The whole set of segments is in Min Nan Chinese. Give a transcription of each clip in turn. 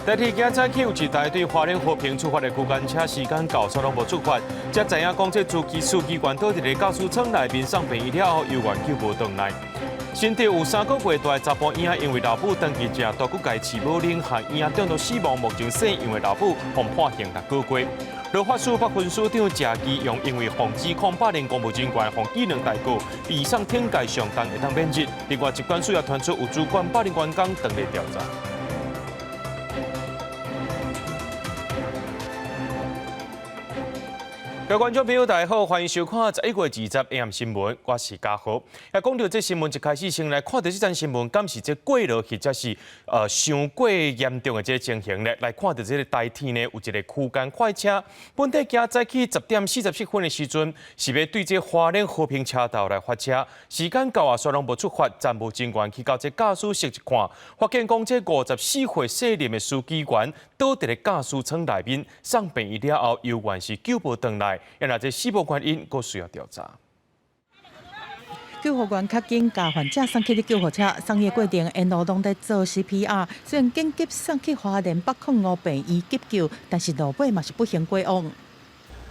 台鐵今早起有一台對花蓮和平出發的區間車，時間到煞攏無出發，才知影講這司機員倒佇咧駕駛艙內面送病院了後，猶原救無轉來。新竹有3個月大查埔嬰，因為老母長期食大骨鈣飼母奶，害嬰中毒死亡。目前姓楊的老母予判刑6個月。勞發署北分署長謝基陽因為予指控霸凌公務人員，予技能大告，移送懲戒上重會當免職。另外，疾管署也傳出有主管霸凌員工，正咧調查。各位觀眾朋友，大家好，歡迎收看11月20 AM 新聞，我是嘉豪。啊，講到這新聞一開始，先來看著這則新聞，敢是這過勞或者是傷過嚴重的這個情形咧？來看著這個台鐵呢，有一個區間快車，本底今早起10點47分的時陣，是欲對這花蓮和平車道來發車，時間到啊，煞攏無出發，站務人員去到這駕駛室一看，發現講這54歲姓林的司機員倒佇咧駕駛艙內面，送病院了後，猶原是救無轉來。啊若這死亡原因，閣需要調查。救護員較緊共患者送去的救護車，送醫過程沿路攏在做 CPR。雖然緊急送去花蓮北控五病院急救，但是路尾嘛是不幸過往。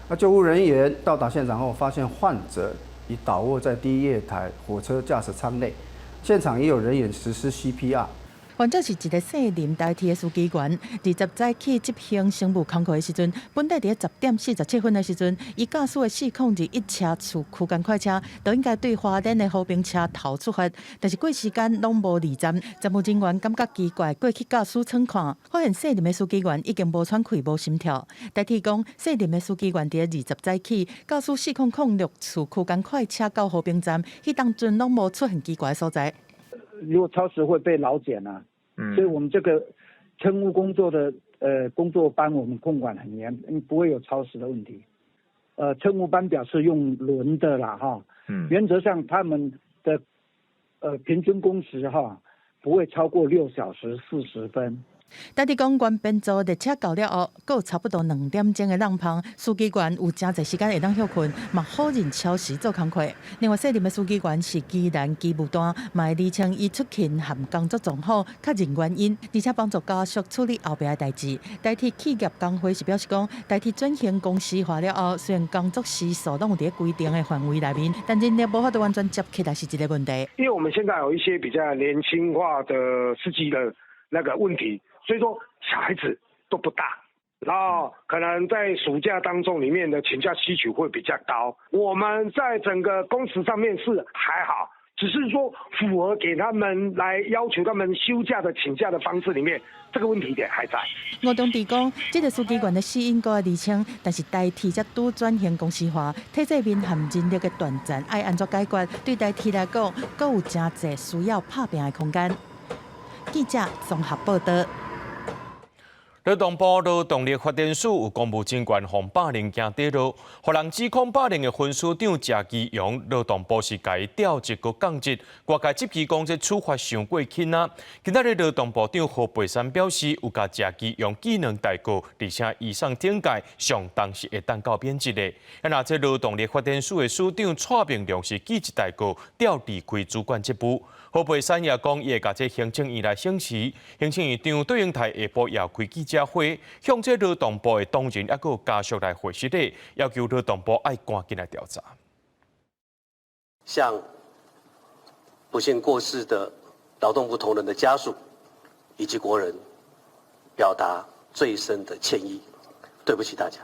那救護人員到達現場後，發現患者已倒臥在第一月台火車駕駛艙內，現場也有人員實施 CPR。患者是一个姓林台鐵的司機員，20早起執行乘務工課的時陣，本底佇10點47分的時陣，伊駕駛的4021車次區間快車，就應該對花蓮的和平車頭出發，但是過時間攏無離站，站務人員感覺奇怪，過去駕駛艙看，發現姓林的司機員已經無喘氣、無心跳。台鐵講，姓林的司機員佇20早起駕駛4006次區間快車到和平站，彼當陣攏無出現奇怪的所在。如果超時會被勞檢啊，所以我們這個乘務工作的工作班，我們控管很嚴，不會有超時的問題。乘務班表是用輪的啦，哈，原則上他們的平均工時哈不會超過6小時40分。台鐵講，原編組列車到了後，閣有差不多2點鐘的空縫，司機員有誠濟時間會當歇睏，嘛否認超時做工課。另外，姓林的司機員是宜蘭機務段，嘛會釐清伊出勤和工作狀況，確認原因，而且幫助家屬處理後壁的代誌。台鐵企業工會是表示講，台鐵轉型公司化了後，雖然工作時數攏有佇規定的範圍內面，但人力無法度完全接起來是一個問題。因為我們現在有一些比較年輕化的司機的那個問題。所以說小孩子都不大，然後可能在暑假當中裡面的請假需求會比較高。我們在整個工時上面是還好，只是說符合給他們來要求他們休假的請假的方式裡面，這個問題點還在。吳中弟講，這個司機員的死因閣愛釐清，但是台鐵才拄轉型公司化，體制面和人力的斷層愛按怎解決？對台鐵來講，閣有誠濟需要拍拚的空間。記者綜合報道。勞動部勞動力發展署有公務人員予霸凌驚跌落，予人指控霸凌的分署長謝基陽，勞動部是共伊調職閣降職，外界質疑講這處罰傷過輕啊。今仔日勞動部長何佩珊表示，有共謝基陽記兩大過，而且移送懲戒，上重是會當到免職的。啊，若這勞動力發展署的署長蔡明亮是記一大過，調離開主管職務。何佩珊也講，伊會共這行政院來請辭，行政院長卓榮泰下晡也開記者會，向這勞動部的同仁抑閣有家屬來回釋禮，要求勞動部愛趕緊來調查。向不幸過世的勞動部同仁的家屬以及國人表達最深的歉意，對不起大家。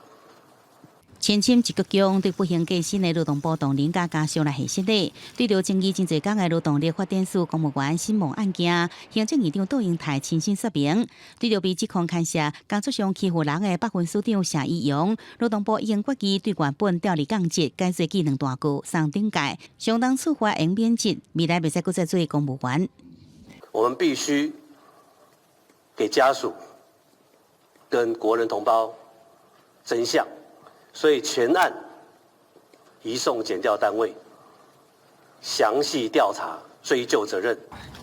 前簽一個強對不幸過身的勞動部同仁佮家屬來獻失禮，對著爭議真濟工的勞動力發展署公務員死亡案件，行政院長卓榮泰親身說明，對著被指控牽涉工作上欺負人的北分署長謝宜陽，勞動部已經決議對原本調離降職，改做記兩大過送懲戒，相當處罰應免職，未來袂使閣再做公務員。我們必須給家屬跟國人同胞真相。所以全案移送檢調單位詳細調查，追究責任。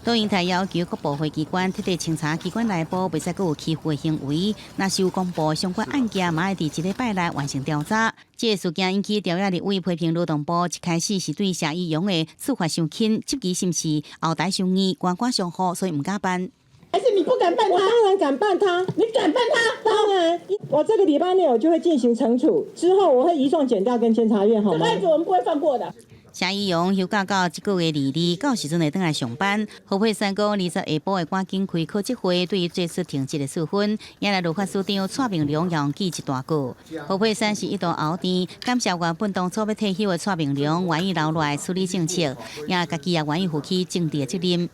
卓榮泰要求各部會機關徹底清查機關內部，袂使閣有欺負的行為。若是有公布相關案件，嘛愛佇一禮拜內完成調查。這個事件引起朝野立委批評勞動部一開始是對謝宜陽的處罰傷輕，質疑是毋是後台傷硬，官官相護，所以毋敢辦。還是你不敢辦他？我當然敢辦他，你敢辦他？當然，我這個禮拜內我就會進行懲處，之後我會移送檢調跟監察院，好嗎？這案子我們不會放過的。謝宜容休假到這個月22，到時陣會轉來上班。何佩珊講，20下晡會趕緊開考績會，對於這次停職的處分，也來勞法署長蔡明龍予記一大過。何佩珊是一度敖甜，感謝原本當初欲退休的蔡明龍願意留落來處理政策，也家己也願意負起政治的責任。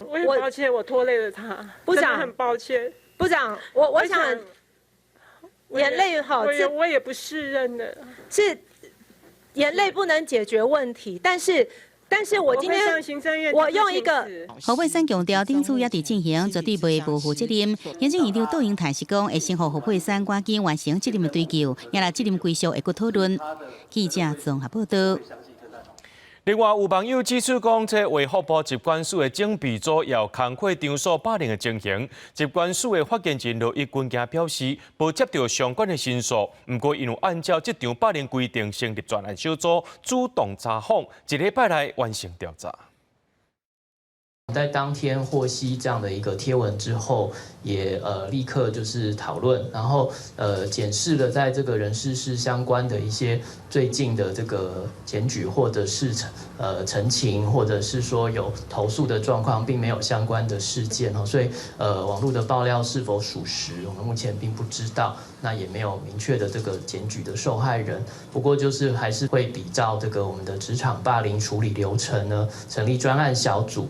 我也抱歉，我拖累了他。部長很抱歉。部長，我想眼淚哈，我也不適任的，是眼淚不能解決問題，但是我今天我用一個何佩珊強調，頂主也佇進行，絕對袂無負責任。行政院長杜英泰是講，會先予何佩珊趕緊完成責任的追究，也來責任歸屬會閣討論。記者綜合報道。另外，有網友指出講，這衛福部疾管署的整備組有工課場所霸凌的情形。疾管署的發言人羅一鈞今表示，無接到相關的申訴，毋過𪜶有按照職場霸凌規定成立專案小組，主動查訪，一禮拜內完成調查。在當天獲悉這樣的一個貼文之後，也立刻就是討論，然後檢視了在這個人事室相關的一些最近的這個檢舉或者是陳情，或者是說有投訴的狀況，並沒有相關的事件哦，所以網絡的爆料是否屬實，我們目前並不知道，那也沒有明確的這個檢舉的受害人。不過就是還是會比照這個我們的職場霸凌處理流程呢，成立專案小組。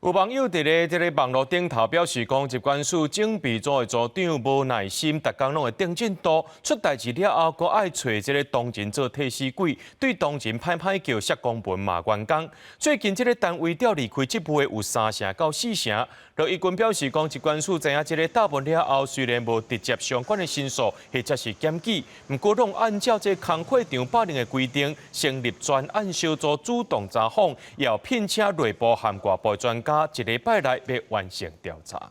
有網友佇咧這个網路頂頭表示講，疾管署整備組的組長無耐心，逐工攏會定進度，出代誌了後，閣愛揣這个同仁做替死鬼，對同仁歹歹叫寫公文罵員工。最近這个單位調離開職務的有三成到四成。羅一鈞表示講，疾管署知影這个答文了後，雖然無直接相關的申訴或者是檢舉，毋過攏按照這工課場霸凌的規定，成立專案小組主動查訪，也有聘請內部和外部專家，一禮拜內欲完成調查。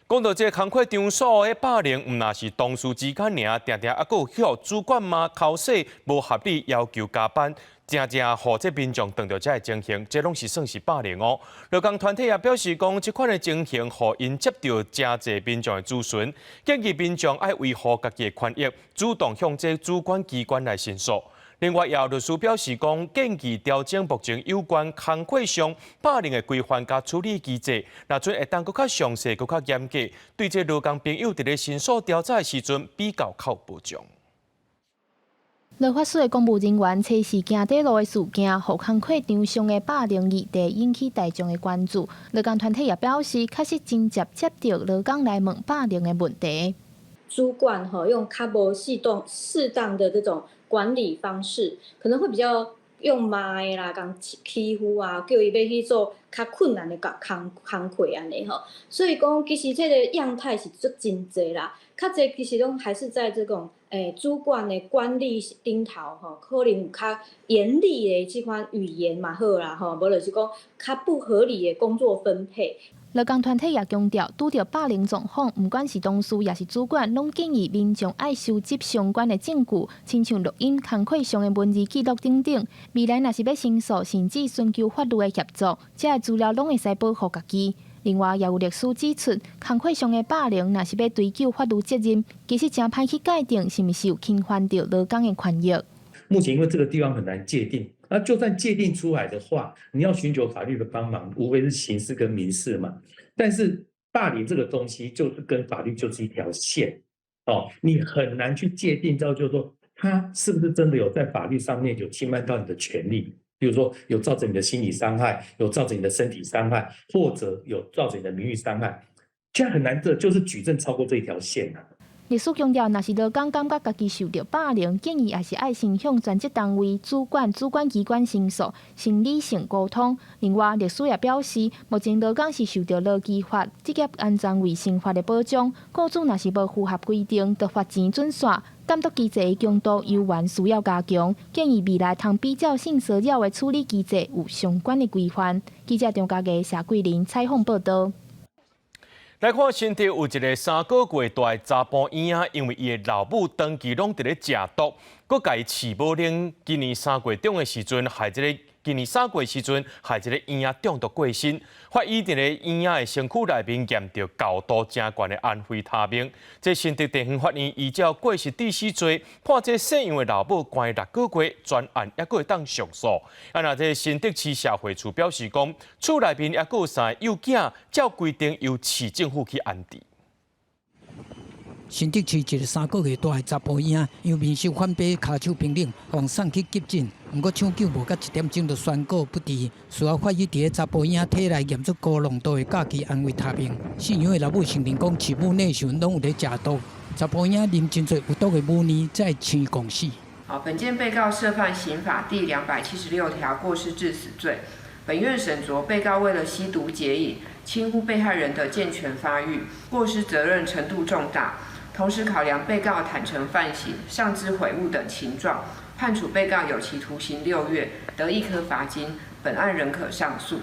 講到這個工課場所的霸凌，毋但是同事之間爾，定定猶閣有予主管罵剾洗，無合理要求加班，誠濟予這民眾碰著這个情形，這攏是算是霸凌哦。勞工團體也表示講，這款的情形予𪜶接著誠濟民眾的諮詢，建議民眾愛維護家己的權益，主動向這主管機關來申訴。另外，也有律師表示講，建議調整目前有關工課上霸凌的規範佮處理機制，若準會當閣較詳細、閣較嚴格，對這勞工朋友佇咧申訴調查的時陣比較較有保障。勞法署的公務人員測試行短路的事件，予工課場上的霸凌議題引起大眾的關注。勞工團體也表示，確實真濟接著勞工來問霸凌的問題。主管吼用較無適當適當的這種管理方式，可能會比較用罵的啦，共欺負啊，叫伊欲去做較困難的工課按呢吼。所以講，其實這個樣態是足真濟啦，較濟其實攏還是在這種主管的管理頂頭吼，可能有較嚴厲的這款語言嘛好啦吼，無就是講較不合理的工作分配。勞工團體也強調，拄著霸凌狀況，毋管是同事抑是主管，攏建議民眾愛收集相關的證據，親像錄音、工課上的文字記錄等等。未來若是欲申訴，甚至尋求法律的協助，這个資料攏會使保護家己。另外，也有律師指出，工課上的霸凌，若是欲追究法律責任，其實誠歹去界定是毋是有侵犯著勞工的權益。目前因為這個地方很難界定，那就算界定出來的話，你要尋求法律的幫忙，無非是刑事跟民事嘛。但是霸凌這個東西，就是跟法律就是一條線，哦，你很難去界定到，就是說他是不是真的有在法律上面有侵犯到你的權利，比如說有造成你的心理傷害，有造成你的身體傷害，或者有造成你的名譽傷害，這樣很難的，就是舉證超過這一條線啊。律師強調，若是勞工感覺家己受著霸凌，建議也是愛先向專職單位、主管、主管機關申訴，先理性溝通。另外，律師也表示，目前勞工是受著勞基法、職業安全衛生法的保障，雇主若是無符合規定，著罰錢準煞。監督機制的強度猶原需要加強，建議未來通比照性騷擾的處理機制有相關的規範。記者張家傑、謝桂林採訪報導。來看新竹有一个3個月大的查埔嬰仔，因為伊的老母長期攏佇咧食毒，閣共伊飼母奶。今年3月中的時陣，害這个今年3月時陣，害一个嬰仔中毒過身。法醫佇咧嬰仔的身軀內面驗著高度誠懸的安非他命。這新竹地方法院依照過失致死罪判這姓楊的老母關6個月，全案猶閣會當上訴。啊，若這新竹市社會處表示講，厝內面猶閣有三个幼囝，照規定由市政府去安置。新竹市一个3個月大的查埔嬰，因為面色反白、跤手冰冷，予送去急診，毋過搶救無到1點鐘就宣告不治。事後法醫佇咧查埔嬰體內驗出高濃度的甲基安非他命。姓楊的老母承認講，飼母奶時陣攏有咧食毒。查埔嬰啉真濟有毒的母奶，才會生狂死。好，本件被告涉犯刑法第276條過失致死罪。本院審酌被告為了吸毒解癮，輕忽被害人的健全發育，過失責任程度重大。同時考量被告坦誠犯行、上知悔悟等情狀，判處被告有期徒刑6月，得易科罰金。本案仍可上訴。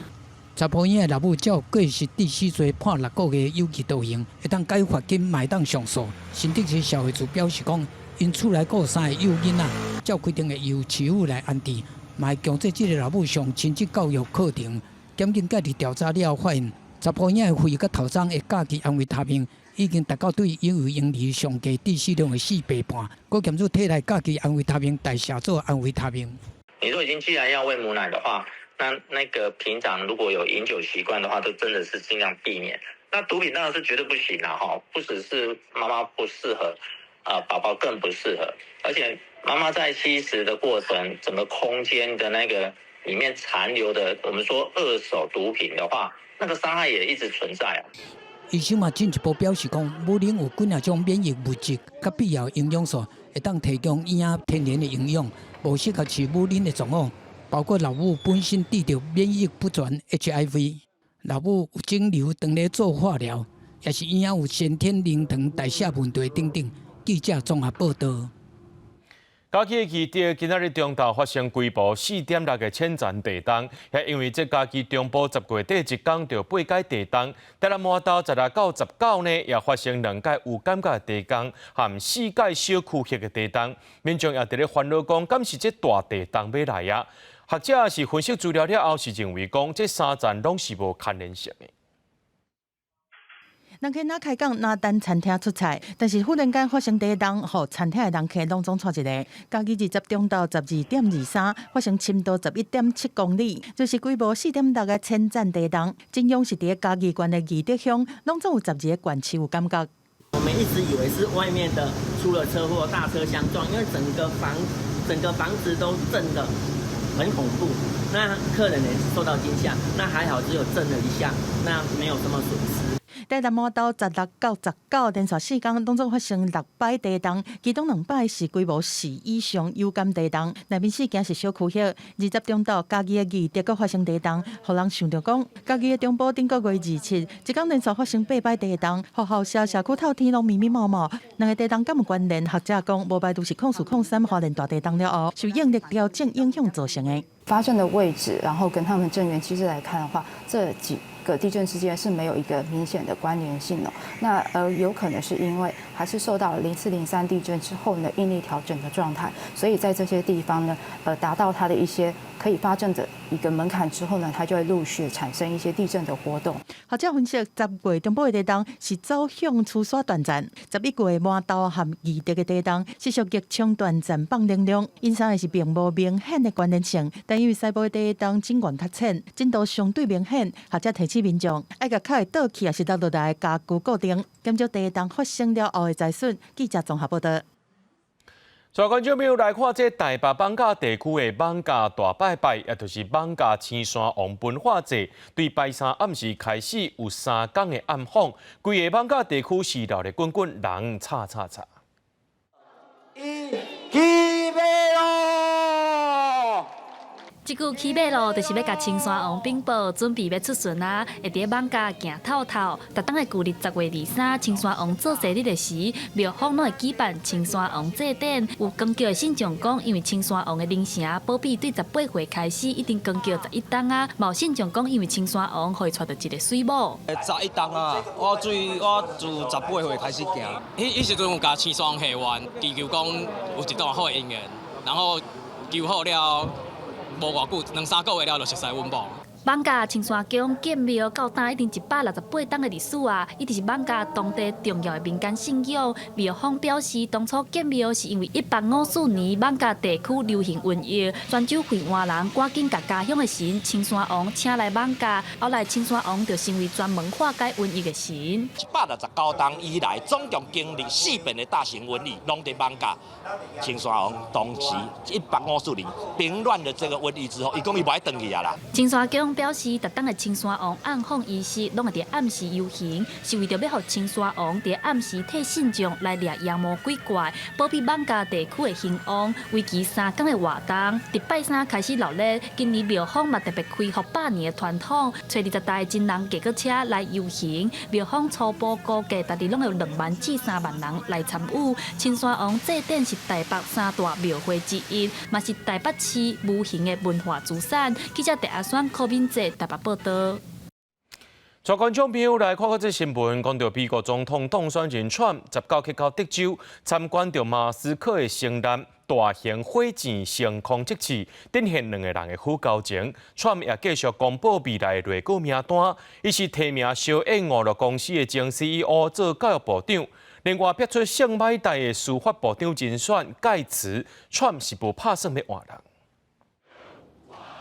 查埔嬰的老母照過失致死罪判6個月有期徒刑，會當解罰金，嘛會當上訴。新竹市社會處表示講，𪜶厝內閣有三個幼囡仔，照規定會由市府來安置，嘛會強制這个老母上親職教育課程。檢警介入調查了後，發現查埔嬰的肺佮頭顳的甲基安非他命已經達到對嬰兒嬰兒上低致死量的4倍半，閣檢出體內甲基安非他命代謝做安非他命。你說已經既然要餵母奶的話，那那個平常如果有飲酒習慣的話，都真的是盡量避免。那毒品當然是絕對不行啦，哈，不只是媽媽不適合，啊，寶寶更不適合。而且媽媽在吸食的過程，整個空間的那個裡面殘留的，我們說二手毒品的話，那個傷害也一直存在啊。醫生嘛進一步表示講，母奶有幾若種免疫物質，佮必要營養素，會當提供嬰仔天然的營養。無適合飼母奶的狀況，包括老母本身得著免疫不全 HIV，老母有腫瘤當咧做化療，抑是嬰仔有先天靈糖代謝問題等等。記者綜合報道。嘉義義德今仔日中晝發生規模4.6个淺層地動，也因為這嘉義中部10月底一工就八擺地動，台南滿島16到19呢，也發生兩擺有感覺地動，含四擺小區域的地動，民眾也佇咧煩惱講，敢是這大地動欲來啊？學者是分析資料了後，是認為講這三層攏是無關聯性的。人客若開講，若等餐廳出菜，但是忽然間發生地動，予餐廳的人客攏總掣一个。嘉義20中晝12點23，發生深度11.7公里，就是規模4.6个淺層地動。震央是佇咧嘉義縣的義德鄉，攏總有12个縣市有感覺。我們一直以為是外面的出了車禍，大車相撞，因為整個房子都震得很恐怖，那客人也受到驚嚇。那還好只有震了一下，那沒有什麼損失。在南滿島16到19連續4工，攏總發生六擺地動，其中兩擺是規模4以上有感地動。內面四件是小區域。20中晝嘉義的義德閣發生地動，予人想著講，嘉義的中部頂個月27，一工連續發生八擺地動，予校舍、社區透天攏密密麻麻。兩个地動敢有關聯？學者講，無排除是0403花蓮大地動了後，受應力調整影響造成的。發生的位置，然後跟他們震源機制來看的話，這幾個地震之間是沒有一個明顯的關聯性的。那有可能是因為還是受到0403地震之後呢應力調整的狀態，所以在這些地方呢，達到它的一些可以發震的一個門檻之後呢，它就會陸續產生一些地震的活動。學者分析，10月中部的地動是走向趨徙斷層，11月滿島和義德的地動是屬逆衝斷層放能量，𪜶三个是並無明顯的關聯性，但因為西部的地動震源較淺，震度相對明顯，學者提醒民眾愛共較會倒去抑是落落來的家具固定，減少地動發生了後的災損。記者綜合報道。所以觀眾朋友來看，這台北艋舺地區的艋舺大拜拜，也就是艋舺青山王文化節，對拜三暗時開始有3工的暗訪，規个艋舺地區是熱鬧滾滾，人吵吵吵。起馬囉！這句起馬囉，就是欲共青山王稟報，準備欲出巡啊！會佇艋舺行透透。逐冬的舊曆10月23，青山王做生日的時，廟方攏會舉辦青山王祭典。有扛轎的信眾講，因為青山王的靈城保庇對18歲開始，已經扛轎11冬啊。嘛有信眾講，因為青山王予伊娶著一个媠某。 11冬啊！我自18歲開始行。彼時陣有共青山王許願，祈求講有一段好的姻緣，然後求好了。無偌久，兩三個月了就熟似阮某。艋舺青山宮建廟到今已經168冬的歷史啊，一直是艋舺當地重要的民間信仰。廟方表示，當初建廟是因為1854年艋舺地區流行瘟疫，泉州惠安人趕緊共家鄉的神青山王請來艋舺，後來青山王就成為專門化解瘟疫的神。169冬以來，總共經歷四遍的大型瘟疫，攏佇艋舺。青山王當時1854年平亂了這個瘟疫之後，伊講伊無愛轉去啊啦。青山宮表示，逐冬的青山王暗訪儀式，攏會佇暗時遊行，是為著欲予青山王佇暗時替信眾來掠妖魔鬼怪，保庇艋舺地區的興旺。為期3工的活動，佇拜三開始鬧熱。今年廟方嘛特別恢復百年的傳統，揣20台真人轎車來遊行。廟方初步估計，逐日攏有2萬至3萬人來參與。青山王祭典是台北三大廟會之一，嘛是台北市無形的文化資產。記者鄭阿選、柯敏哲台北報道。帶觀眾朋友來看看這新聞，講著美國總統當選人川普19去到德州參觀著馬斯克的星艦大型火箭升空測試，展現兩個人的好交情。川普也繼續公布未來的內閣名單，伊是提名蕭燕娛樂公司的前 CEO 做教育部長，另外辟出聖馬大的司法部長人選蓋茨，川普是無拍算欲換人。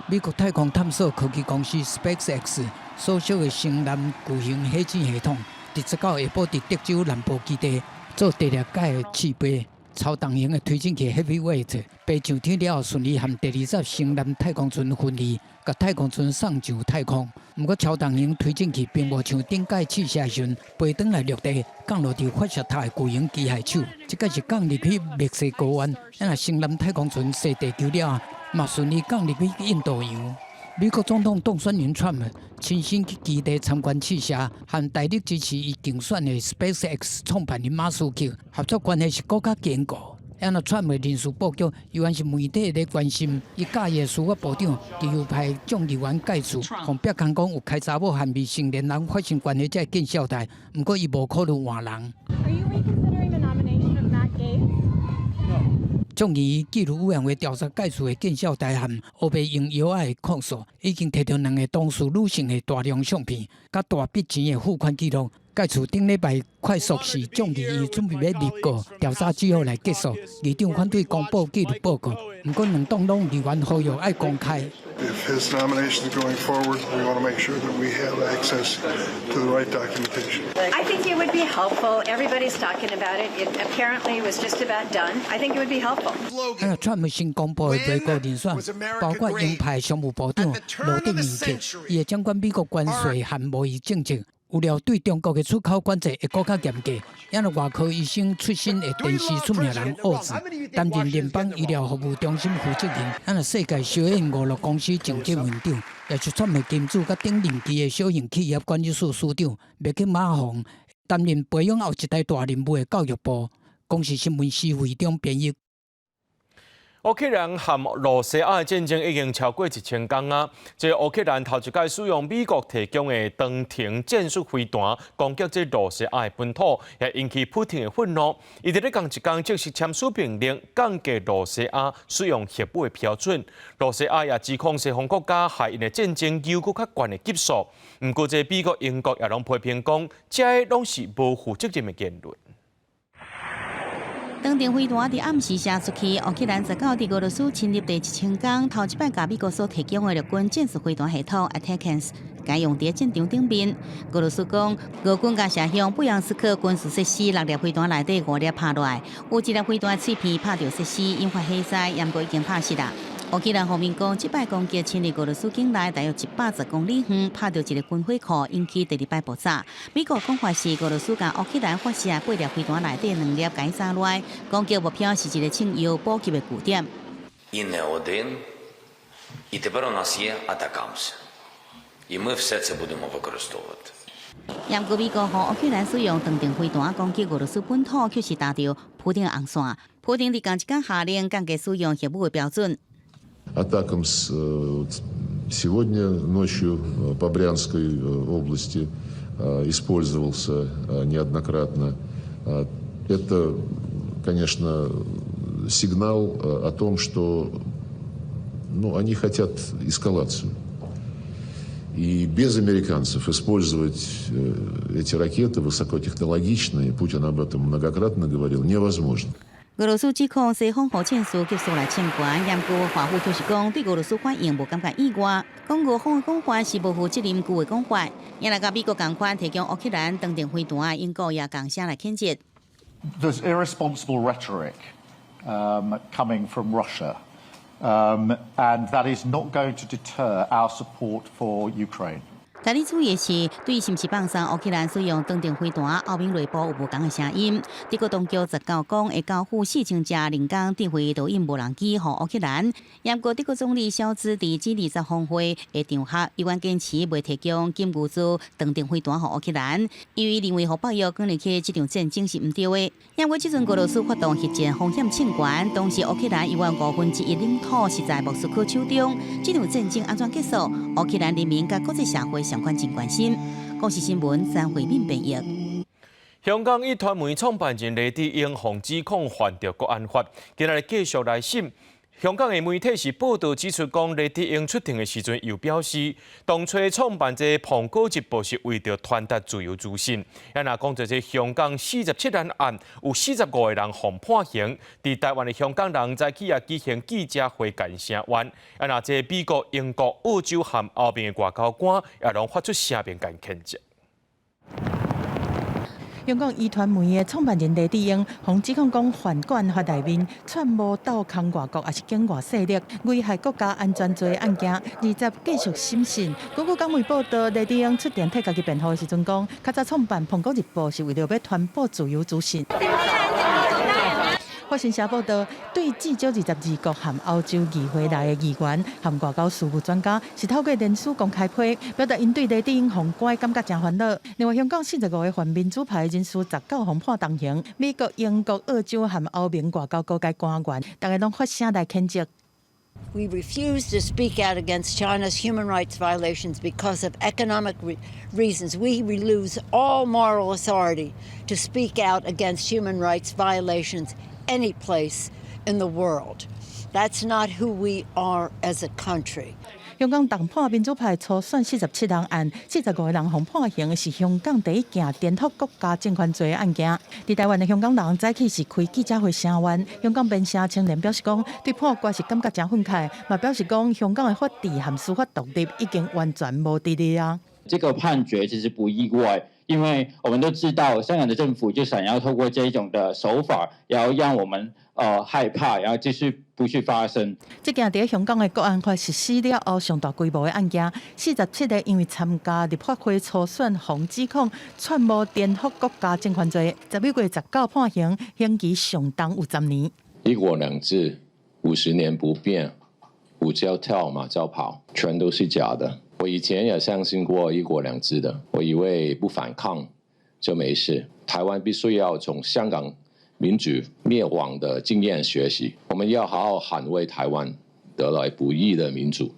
美國太空探索科技公司 SpaceX 所屬的星艦巨型火箭系統，佇19下晡佇德州南部基地做第六擺的試飛，超重型的推進器 Heavyweight 飛上天了後，順利和第20星艦太空船分離，共太空船送上太空。毋過超重型推進器並無像頂擺試射時飛轉來陸地，降落佇發射塔的巨型機械手。這擺是降入去墨西哥灣，啊，星艦太空船踅地球了後，嘛順利降入去印度洋。美國總統當選人川普親身去基地參觀試射，和大力支持伊競選的 SpaceX 創辦人馬斯克合作關係是閣較堅固。按照川普人事布局，猶原是媒體咧關心，伊佮意的司法部長自由派眾議員蓋茨，予迫空講有開查某和未成年人發生關係才會見笑代，毋過伊無考慮換人。 Are you reconsidering the nomination of Matt Gaetz? 眾議院紀律委員會調查蓋茨的見笑代和烏白用藥仔的控訴，已經提著兩个同事女性的大量相片，佮大筆錢的付款記錄。蓋茨頂禮拜快速是眾議院準備欲入告調查之後來結束，議長反對公布紀律報告，毋過兩黨攏議員呼籲愛公開。 If his nomination is going forward, we want to make sure that we have access to the right documentation. I think it would be helpful. Everybody's talking about it. It apparently was just about done. I think it would be helpful. 啊，川普新公布的內閣人選，包括鷹派商務部長羅德尼克，伊會掌管美國關稅和貿易政策。有料對中國的出口管制會閣較嚴格。也外科醫生出身的電視出名人奧茲擔任聯邦醫療服務中心負責人。啊，世界燒煙娛樂公司前執行長，也是川普金主佮頂任期的小型企業管理處處長麥克馬洪擔任培養後一代大人物的教育部。公視新聞施惠中編譯。烏克蘭和羅西亞的戰爭已經超過1000工啊！這烏克蘭頭一擺使用美國提供的長程戰術飛彈攻擊這羅西亞的本土，也引起普丁的憤怒。伊佇咧仝一工正式簽署命令，降低羅西亞使用核武的標準。羅西亞也指控西方國家害𪜶的戰爭又閣較懸的級數。毋過，這美國、英國也攏批評講，這攏是無負責任的言論。長程飛彈佇暗時射出去，烏克蘭19佇俄羅斯侵入第1000工，頭一擺共美國所提供的陸軍戰術飛彈系統 ATACMS 改用佇戰場頂面。俄羅斯講，俄軍共射向布良斯克軍事設施六粒飛彈內底五粒拍落來，有一粒飛彈碎片拍著設施，引發火災，毋過已經拍熄啦。烏克蘭方面講，這擺攻擊侵入俄羅斯境內大約110公里遠，拍著一个軍火庫，引起第二擺爆炸。美國講法是俄羅斯共烏克蘭發射八粒飛彈內底兩粒共炸落來，攻擊目標是一个稱藥補給的據點。 І не один, і тепер у нас є ATACMS. І ми все це будемо використовувати. 毋過美國予烏克蘭使用長程飛彈攻擊俄羅斯本土，卻是踏著普丁紅線。普丁佇仝一工下令降低使用核武的標準。 ATACMS сегодня ночью по Брянской области использовался неоднократно. Это, конечно, сигнал о том, что Ну, они хотят эскалацию. И без американцев использовать эти ракеты высокотехнологичные, Путин об этом многократно говорил, невозможно. 俄羅斯指控西方予戰士急速來侵權，毋過華府卻是講對俄羅斯反應無感覺意外，講俄方的講法是無負責任舊的講法。也來佮美國仝款提供烏克蘭長程飛彈，英國也仝聲來譴責。 There's irresponsible rhetoric coming from Russia, and that is not going to deter our support for Ukraine. 但你注意的是，對是毋是放送烏克蘭使用長程飛彈，歐盟內部有無仝的聲音。德國當局19講會交付4000架人工智慧導引無人機予烏克蘭。毋過德國總理蕭茲佇 G20峰會的場合，依然堅持袂提供金牛座長程飛彈予烏克蘭，因為認為予北約捲入去這場戰爭是毋對的。毋過這陣俄羅斯發動核戰風險衝懸，當時烏克蘭猶原1/5領土是在莫斯科手中，這場戰爭按怎結束？烏克蘭人民佮國際社會相關真關心。公視新聞張惠敏編譯。香港壹傳媒創辦人黎智英予指控犯著國安法，今仔日繼續來審。香港的媒體是報道指出，講黎智英出庭的時陣，又表示，當初創辦這個《蘋果日報》是為著傳達自由資訊。啊，若講這個香港47人案，有45個人予判刑。佇台灣的香港人早起也舉行記者會共聲援。啊，若這美國、英國、澳洲和歐盟的外交官也攏發出聲明共譴責。香港壹傳媒的創辦人黎智英，予指控講犯國安法內面串謀鬥空外國，抑是境外勢力危害國家安全罪案件，20繼續審訊。根據港媒報道，黎智英出庭替家己辯護的時陣講，較早創辦《蘋果日報》是為著欲傳播自由資訊。法新社報道，對至少22國和歐洲議會來的議員和外交事務專家，是透過臉書公開批，表達𪜶對黎智英予關感覺誠煩惱。另外，香港45個泛民主派人士19予判重刑，美國、英國、澳洲和歐盟外交高階官員，逐家攏發聲來譴責。 We refuse to speak out against China's human rights violations because of economic reasons. We lose all moral authority to speak out against human rights violations any place in the world. That's not who we are as a country. 香港重判民主派初選47人案，45個人予判刑，是香港第一件顛覆國家政權罪的案件。佇台灣的香港人早起是開記者會聲援，香港邊城青年表示講，對判決是感覺誠憤慨，嘛表示講香港的法治和司法獨立已經完全無佇咧啊。這個判決其實不意外，因為我們都知道香港的政府就想要透過這種的手法，然後讓我們害怕，然後繼續不去發聲。這件佇香港的國安法實施了後上大規模的案件，47個因為參加立法會初選，予指控串謀顛覆國家政權罪，11月19判刑，刑期上重有10年。一國兩制50年不變，舞照跳馬照跑，全都是假的。我以前也相信過一國兩制的，我以為不反抗就沒事。台灣必須要從香港民主滅亡的經驗學習，我們要好好捍衛台灣得來不易的民主。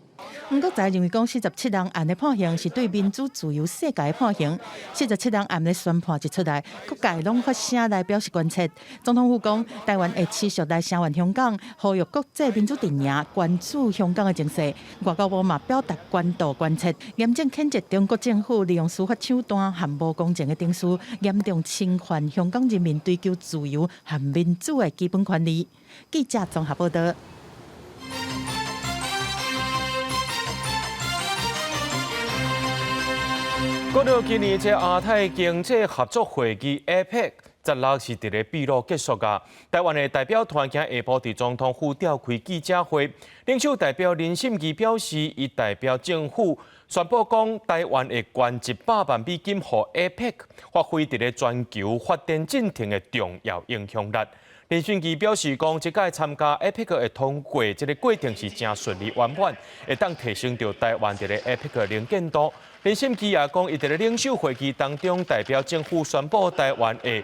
黃國才認為講47人案的判刑是對民主自由世界的判刑。47人案的宣判一出來，各界攏發聲來表示關切。總統府講，台灣會持續來聲援香港，呼籲國際民主陣營關注香港的情勢。外交部嘛表達關注關切，嚴正譴責中國政府利用司法手段和無公正的程序，嚴重侵犯香港人民追求自由和民主的基本權利。記者綜合報道。講到今年這亞太經濟合作會議 APEC，16是佇咧秘魯結束啊。台灣的代表團今下晡佇總統府召開記者會，領袖代表林心儀表示，伊代表政府宣布講，台灣會捐100萬美金予 APEC，發揮佇咧全球發展進程的重要影響力。林心儀表示講，這屆參加 APEC 的通過，這個過程是誠順利圓滿，會當提升著台灣佇咧 APEC 的能見度。林心儀也講，伊佇咧領袖會議當中代表政府宣布，台灣會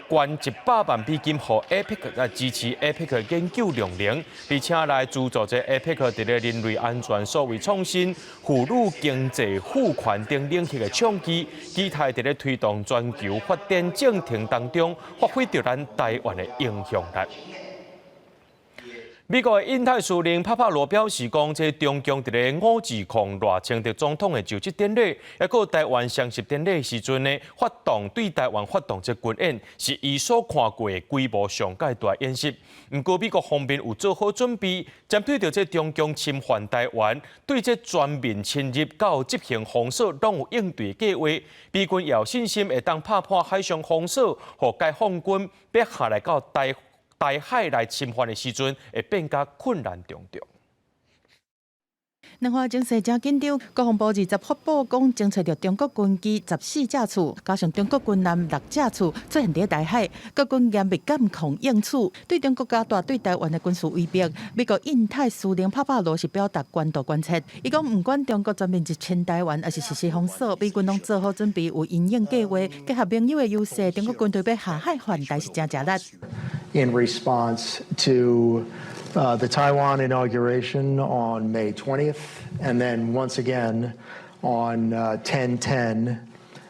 捐100萬美金予 APEC 來支持 APEC 研究量能，而且來資助這 APEC 佇咧人類安全、數位創新、婦女經濟賦權等領域的創舉，期待佇咧推動全球發展進程當中，發揮著咱台灣的影響力。美國的印太司令帕帕羅表示講，這中共佇咧520賴清德總統的就職典禮，抑閣台灣雙十典禮時陣呢，發動對台灣發動這軍演，是伊所看過的規模上蓋大演習。毋過美國方面有做好準備，針對著這中共侵犯台灣，對這全面侵入到執行封鎖，攏有應對計劃。美軍也有信心會當拍破海上封鎖，予解放軍欲下來到台海來侵犯的時陣，會變較困難重重。兩岸情勢誠緊張，國防部二十發布講，偵測著中國軍機14架次，加上中國軍艦六架次出現佇台海，國軍嚴密監控應處，對中國加大對台灣的軍事威逼。美國印太司令帕帕羅是表達關注關切，伊講毋管中國全面入侵台灣，抑是實施封鎖，美軍攏做好準備，有因應計劃，結合盟友的優勢，中國軍隊欲下海犯台是誠食力。 In response to the Taiwan inauguration on May 20th, and then once again on 10/10,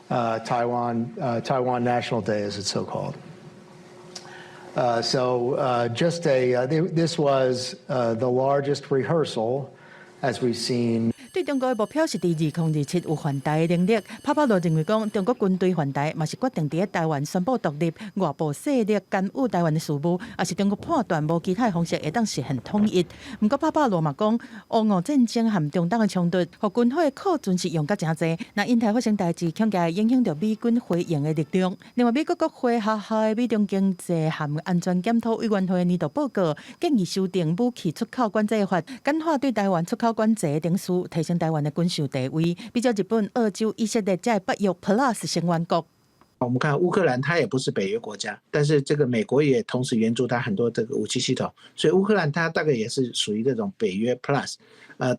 Taiwan National Day, as it's so called. So this was the largest rehearsal as we've seen. 對中國的目標是佇2027有犯台的能力。帕帕羅認為講，中國軍隊犯台嘛是決定佇台灣宣布獨立，外部勢力干預台灣的事務，抑是中國判斷無其他的方式會當實現統一。毋過帕帕羅嘛講，烏俄戰爭和中東的衝突，予軍火的庫存是用甲誠濟。若印太發生代誌，恐驚會影響著美軍回應的力量。另外，美國國會轄下的美中經濟和安全檢討委員會年度報告建議修訂武器出口管制法，簡化對台灣出口管制的程序，提升台灣的軍售地位，比照日本、澳洲、以色列這北約 Plus 成員國。我們看烏克蘭，它也不是北約國家，但是這個美國也同時援助它很多這個武器系統，所以烏克蘭它大概也是屬於這種北約 Plus，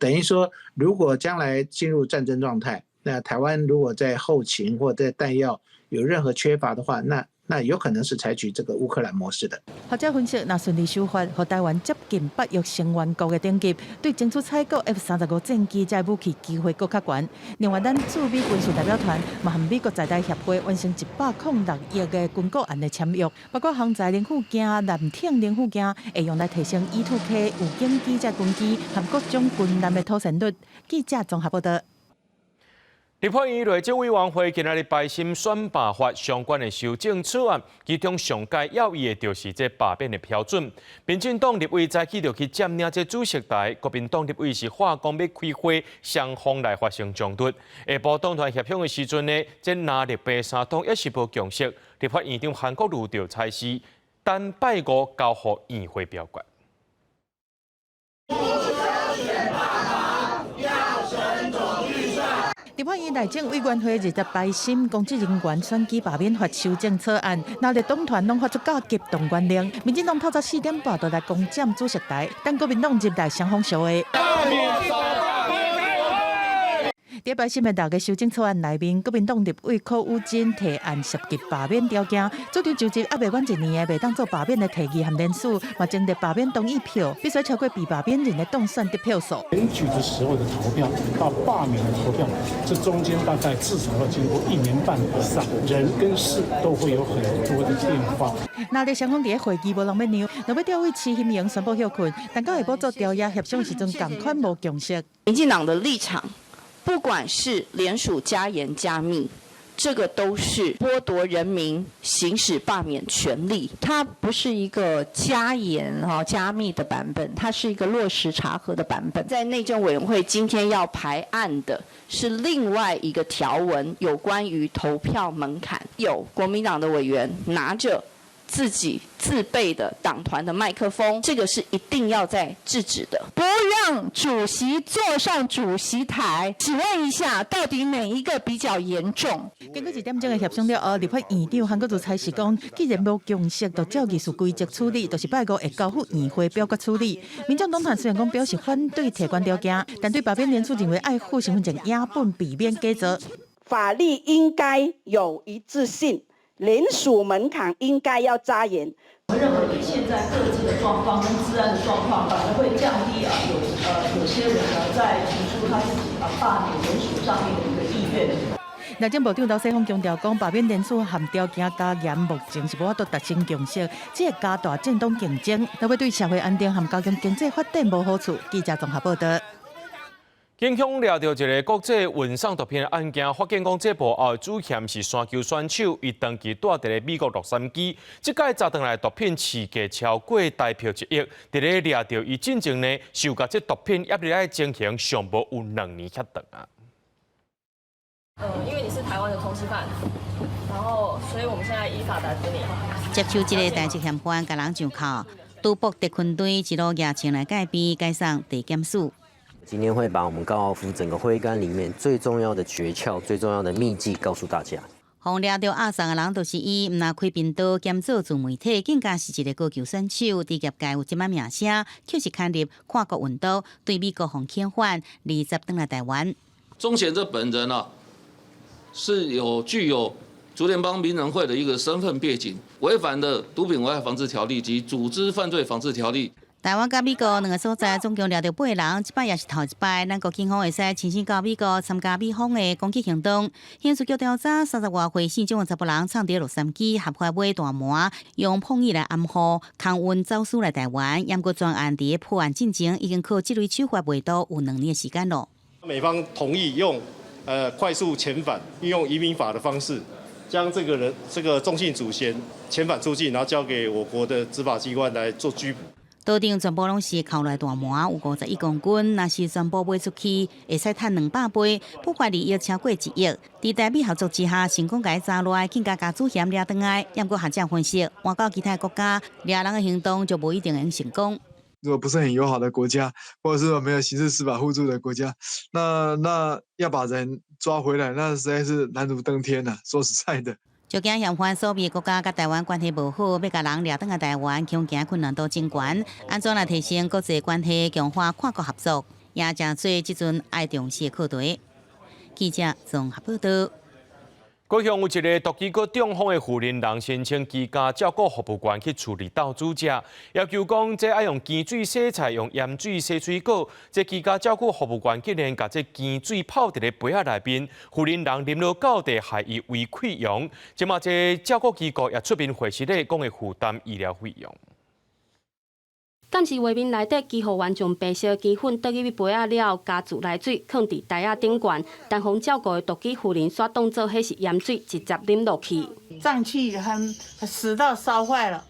等於說如果將來進入戰爭狀態，那台灣如果在後勤或在彈藥有任何缺乏的話，那有可能是採取這個烏克蘭模式的。學者分析，若順利修法，予台灣接近北約成員國的等級，對爭取採購 F-35戰機這武器機會閣較懸。另外，咱駐美軍事代表團嘛和美國在台協會完成106億的軍購案的簽約，包括航載零附件、艦艇零附件，會用來提升 E2K 預警機這軍機和各種軍艦的妥善率。記者綜合報道。立法院內政委員會今仔日排審選罷法相關的修正草案，其中上蓋要議的就是這罷免的標準。民進黨立委早起就去佔領這主席台，國民黨立委是喊講欲開會，雙方來發生衝突。下晡黨團協商的時陣呢，這藍綠白三黨也是無共識。立法院長韓國瑜就差示，等拜五交予院會表決。不選罷法，要審總預算。立法院內政委員會二十排審公職人員選舉罷免法修正草案，藍綠黨團攏發出較急動員令，民進黨透早4點半就來攻佔主席台，等國民黨入來雙方相會。佇排審的六个修正草案內面，國民黨立委柯宇珍提案涉及罷免條件，主張就職猶未滿一年的袂當做罷免的提議和聯署，嘛徵得罷免同意票，必須超過被罷免人的當選得票數。選舉的時候的投票到罷免的投票，這中間大概至少要經過一年半以上，人跟事都會有很多的變化。藍綠雙方佇咧會議無人欲讓，若欲調委徐欣瑩宣布歇困，但到下晡做朝野協商時陣，仝款無共識。民進黨的立場，不管是聯署加嚴加密，這個都是剝奪人民行使罷免權利。它不是一個加嚴哈加密的版本，它是一個落實查核的版本。在內政委員會今天要排案的是另外一個條文，有關於投票門檻。有國民黨的委員拿着自己自備的黨團的麥克風，這個是一定要再制止的。不讓主席坐上主席台，請問一下，到底哪一個比較嚴重？經過一點鐘的協商了後，立法院長韓國瑜差示講，既然無共識，就照議事規則處理，就是拜五會交付院會表決處理。民眾黨團雖然講表示反對提懸條件，但對罷免聯署認為愛附身份證影本避免假造。法律應該有一致性。聯署門檻應該要加嚴。我認為以現在各自的狀況跟治安的狀況，反而會降低啊有些人呢在提出他自己啊罷免聯署上面的一個意願。內政部長劉世鋒強調講，罷免連署函條件加嚴，目前是無法度達成共識，只會加大政黨競爭，特別對社會安定和加強經濟發展無好處。記者綜合報道。警方掠著一个國際運送毒品的案件，發現講這部後主嫌是山球選手，伊長期蹛佇咧美國洛杉磯，這擺抓轉來毒品市價超過台票1億，佇咧掠著伊進前呢，受共這毒品壓入來的情形，上無有2年遐長啊。因為你是台灣的通緝犯，然後所以我們現在依法逮捕你。接手這个代誌嫌犯，共人上銬，賭博特勤隊一路舉槍來戒備，解送地檢署。今天會把我們高爾夫整個揮桿裡面最重要的訣竅、最重要的秘技告訴大家。予掠著押送的人就是伊，毋但開頻道兼做自媒體，更加是一个高球選手，佇業界有這擺名聲，卻是牽入跨國運毒，對美國予遣返，二十轉來台灣。鍾賢這本人啊，是有具有竹聯幫名人會的一個身份背景，違反了毒品危害防治條例及組織犯罪防治條例。台灣佮美國兩个所在總共掠著八人，這擺也是頭一擺，咱國警方會使親身到美國參加美方的攻擊行動。刑事局調查30外歲姓鍾的查埔人，藏佇洛杉磯合法買大麻，用碰椅來掩護，空運走私來台灣。毋過專案佇破案進前，已經靠這類手法賣毒有2年的時間咯。美方同意用快速遣返，運用移民法的方式，將這個人這個鍾姓主嫌遣返出境，然後交給我國的執法機關來做拘捕。島頂全部攏是扣來大麻，有51公斤，若是全部賣出去，會使趁200倍，不法利益超過1億。佇台美合作之下，成功共伊抓落來，更加共主嫌掠轉來。毋過學者分析，換到其他國家，掠人的行動就無一定會成功。如果不是很友好的國家，或者是說沒有刑事司法互助的國家，那要把人抓回來，那實在是難如登天呐。說實在的。就驚嫌犯所避的國家佮台灣關係無好，欲共人掠轉來台灣，恐驚困難度真懸。按怎來提升國際關係，強化跨國合作，也誠做這陣愛重視的課題。記者綜合報道。高雄有一个毒支閣中風的婦人，人申請居家照顧服務員去厝裡鬥煮食，要求講這愛用鹹水洗菜，用鹽水洗水果。這居家照顧服務員竟然共這鹹水泡佇咧杯仔內面，婦人人啉落到底害伊胃潰瘍。這馬這照顧機構也出面回釋咧，講會負擔醫療費用。監視畫面內底，醫護員將白色雞粉倒入去杯仔了後，加自來水囥佇台仔頂懸，但予照顧的獨居婦人煞當做彼是鹽水，直接啉落去。臟器很食道燒壞了，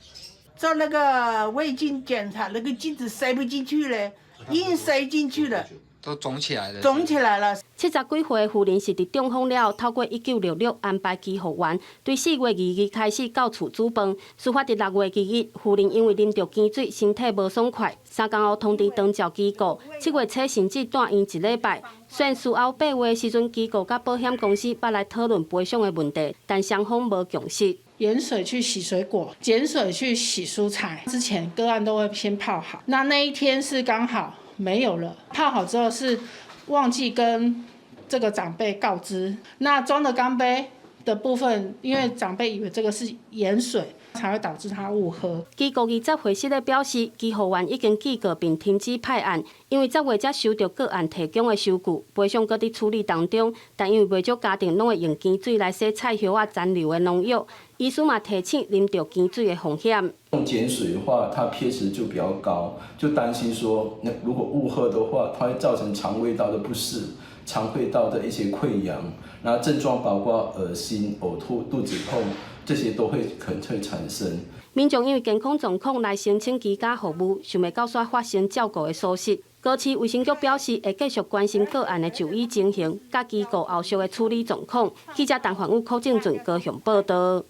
做那個胃鏡檢查，那個鏡子塞不進去咧，硬塞進去了。都腫起來了。腫起來了。70幾歲的婦人是佇中風了後，透過1966安排醫護員，對4月22日開始到厝煮飯。事發佇6月2日，婦人因為啉著鹹水，身體無爽快，3工後通知長照機構。7月初甚至住院一禮拜。雖然事後8月的時陣，機構佮保險公司捌來討論賠償的問題，但雙方無共識。鹽水去洗水果，鹼水去洗蔬菜，之前個案都會先泡好。那一天是剛好沒有了，泡好之後是忘記跟這個長輩告知。那裝的鋼杯的部分，因為長輩以為這個是鹽水，才會導致他誤喝。機構20回釋咧表示，醫護員已經警告並停止派案，因為10月才收到個案提供的收據，賠償閣佇處理當中。但因為袂少家庭攏會用鹹水來洗菜葉仔殘留的農藥，醫師嘛提醒啉著鹹水的風險。用鹼水的話，它 pH 值就比較高，就擔心說，那如果誤喝的話，它會造成腸胃道的不適、腸胃道的一些潰瘍，那症狀包括噁心、嘔吐、肚子痛，這些都會可能會產生。民眾因為健康狀況來申請居家服務，想袂到煞發生照顧的疏失。高市衛生局表示，會繼續關心個案的就醫情形，佮機構後續的處理狀況。記者陳焕宇、柯正俊高雄報道。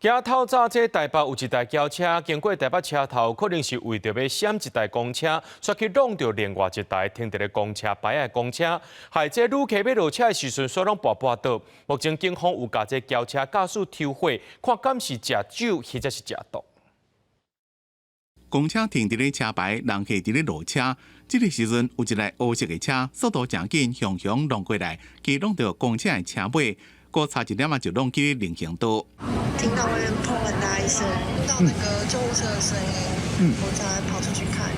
今透早，這台北有一台轎車經過台北車頭，可能是為著欲閃一台公車，煞去挵著另外一台停佇咧公車牌的公車，害這旅客欲落車的時陣，煞攏跋跋倒。目前警方有共這轎車駕駛抽血，看敢是食酒抑者是食毒。公車停佇咧車牌，人客佇咧落車。這个時陣有一台烏色的車，速度誠緊，雄雄挵過來，共挵著公車的車尾，閣差一點仔就挵去人行道。聽到外面砰很大一聲，聽到那個救護車的聲音，我才跑出去看。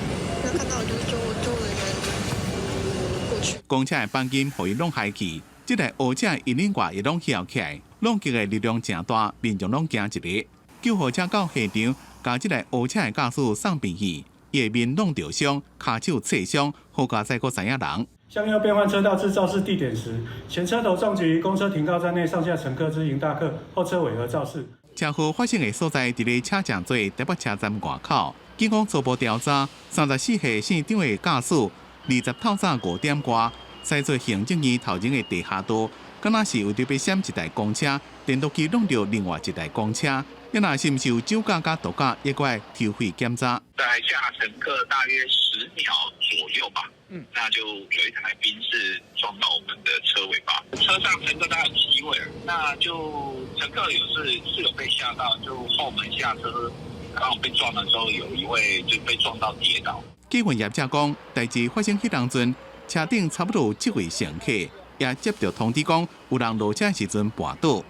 那看到就是救護人員過去。公車的鈑金予伊挵害去，這台烏車的引領蓋也攏翹起來，撞擊的力量誠大，民眾攏驚一下。救護車到現場，共這台烏車的駕駛送病院，伊的面攏著傷，跤手挫傷，好佳哉閣知影人。向右變換車道至肇事地點時，前車頭撞擊於公車停靠站內上下乘客之迎大客後車尾和肇事。車禍發生的所在，佇咧車站做台北車站外口。警方初步調查，34歲姓張的駕駛，20透早5點外，駛做行政院頭前的地下道，敢若是為著欲閃一台公車，顛倒去挵著另外一台公車。抑若是毋是有酒駕佮毒駕，猶閣愛抽血檢查。在下乘客大約10秒左右吧，那就有一台賓士撞到我們的車尾巴，車上乘客大概有7位，那就乘客有是有被嚇到，就後門下車，剛好被撞的時候，有一位就被撞到跌倒。客運業者講，代誌發生彼當陣，車頂差不多有7位乘客，也接著通知講有人落車時陣跋倒。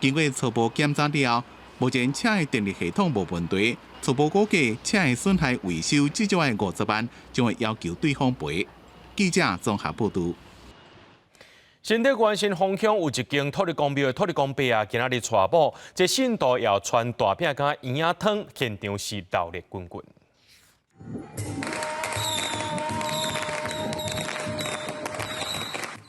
經過初步檢查了後，目前車的電力系統無問題，初步估計車的損害維修至少愛50萬，將會要求對方賠。記者綜合報導。新竹縣新豐鄉有一間土地公廟的土地公伯啊，今仔日娶某，這信徒也傳大餅佮圓仔湯，現場是熱鬧滾滾。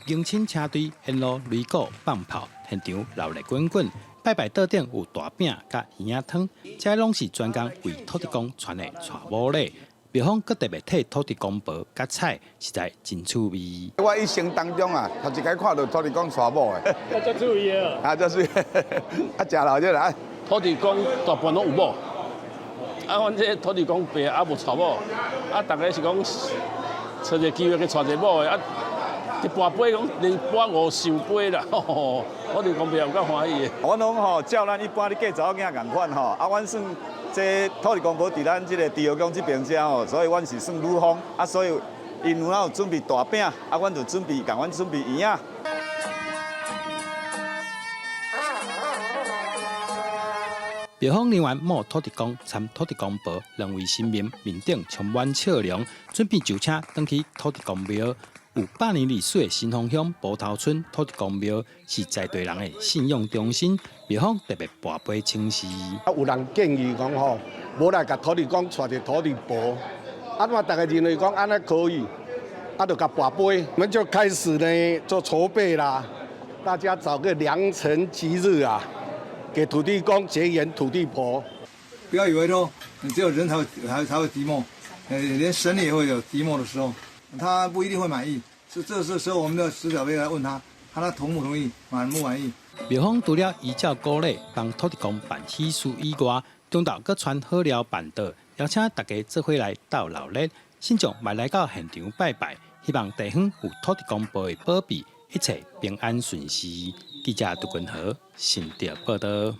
迎親車隊沿路擂鼓放炮，現場熱鬧滾滾。拜拜桌頂有大餅佮圓仔湯，這攏是專工為土地公傳的娶某禮。廟方閣特別替土地公婆加菜，實在真趣味。我一生當中啊，頭一擺看著土地公娶某的。啊，遮趣味啊！啊，遮媠，啊，食老熱啊。土地公大半攏有某，啊，阮這土地公伯猶無娶某，啊，逐家是講揣一個機會去娶一個某的，啊，一跋杯講連跋50杯啦，吼，土地公伯有夠歡喜的。阮攏吼照咱一般咧嫁查某囝仝款吼，啊，阮算這土地公婆佇咱這個豬河宮這邊遮吼，所以阮是算女方，啊，所以𪜶有哪有準備大餅，啊，阮就準備共阮準備圓仔。廟方人員募土地公參土地公婆兩位神明面頂充滿笑容，準備就車轉去土地公廟。有100年歷史的新豐鄉埔頭村土地公廟是在地人的信仰中心，廟方特別跋杯請示。啊，有人建議講吼，無來共土地公娶一个土地婆，啊，嘛，逐家認為講按呢可以，啊，就共跋杯，我們就開始呢做籌備啦，大家找個良辰吉日啊，給土地公結緣土地婆。不要以為說你只有人才會寂寞，連神也會有寂寞的時候。他不一定會滿意，是這時候我們的使者會來問他，看他同不同意，滿不滿意。廟方除了依照古禮幫土地公辦喜事以外，中晝閣傳好料辦桌，邀請大家做伙來鬥鬧熱，信眾嘛來到現場拜拜，希望地方有土地公婆的保庇，一切平安順遂。記者杜君和新竹報導。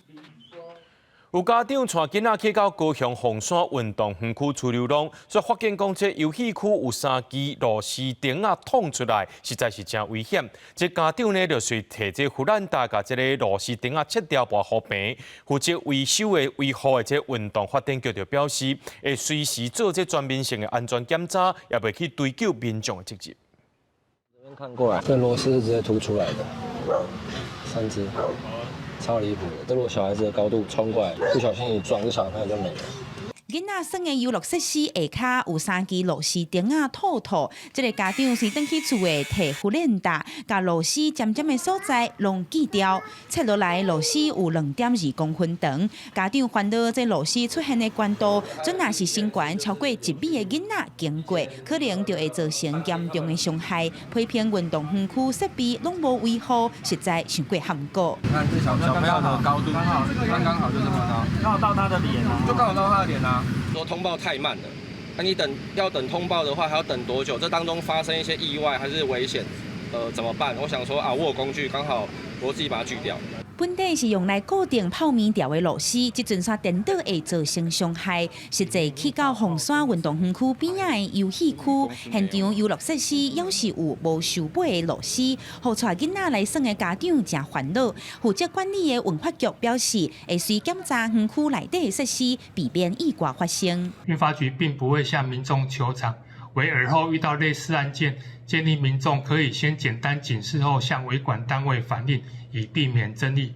有家長帶囡仔去到高雄鳳山運動園區吹流浪，煞發現講這遊戲區有三支螺絲釘仔捅出來，實在是誠危險。這家長呢，就隨提這護欄刀共這个螺絲釘仔切掉，跋予病。負責維修的維護的這運動發展局就表示，會隨時做這全面性的安全檢查，也袂去追究民眾的責任。這邊看過來，這螺絲是直接凸出來的，三支。超離譜的！這如果小孩子的高度衝過來，不小心一撞，這小朋友就沒了。囡仔耍的遊樂設施下跤有三支螺絲釘仔凸凸，這个家長隨轉去厝的提護鏈搭，共螺絲尖尖的所在攏鋸掉，切落來螺絲有2.2公分長。家長煩惱這螺絲出現的懸度，準若是身懸超過1米的囡仔經過，可能就會造成嚴重的傷害。批評運動園區設備攏無維護，實在傷過含糊。看這小小朋友的高度，剛好剛剛好就這麼高，剛好到他的臉啊，就剛好到他的臉啊。說通報太慢了，那你等要等通報的話，還要等多久？這當中發生一些意外還是危險，怎麼辦？我想說啊，我有工具，剛好我自己把它鋸掉。本底是用來固定泡麵條的螺絲，這陣煞顛倒會造成傷害。實際去到鳳山運動園區邊仔的遊戲區，現場遊樂設施猶是有無修補的螺絲，予帶囡仔來耍的家長誠煩惱。負責管理的運發局表示，會隨檢查園區內底的設施，避免意外發生。運發局並不會向民眾求償。為爾後遇到類似案件，建議民眾可以先簡單警示後向維管單位反映，以避免爭議。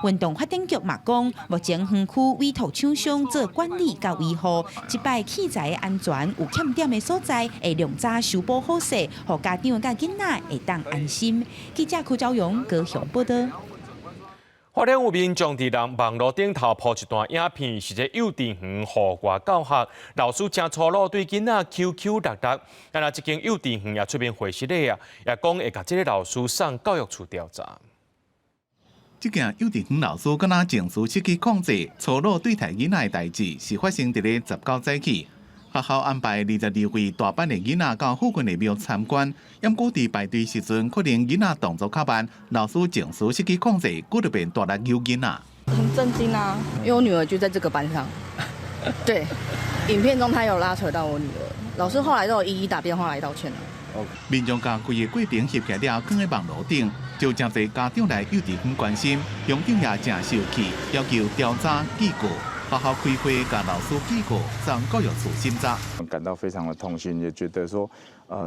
運動發展局嘛講，目前園區委託廠商做管理佮維護，這擺器材安全有欠點的所在，會量早修補好勢，予家長佮囡仔會當安心。記者柯昭勇高雄報道。花蓮有民眾佇人網路頂頭 po 一段影片，是這幼稚園戶外教學，老師誠粗魯對囡仔搝搝搦搦。啊，那這間幼稚園也出面回釋咧啊，也講會共這个老師送教育處調查。這件幼稚園老師敢若情緒失去控制，粗魯對待囡仔的代誌，是發生佇咧19早起。學校安排22位大班的囡仔到附近的廟參觀，毋過佇排隊時陣，可能囡仔動作較慢，老師情緒失去控制，閣就變大力搝囡仔。很震驚啊，因為我女兒就在這個班上。對，影片中他有拉扯到我女兒，老師後來都有一一打電話來道歉了。民眾共規个過程翕起了，囥佇網路頂，就誠濟家長來幼稚園關心，鄉長也誠受氣，要求調查記過。學校開會，共老師記過，送教育處審查。感到非常的痛心，也覺得說，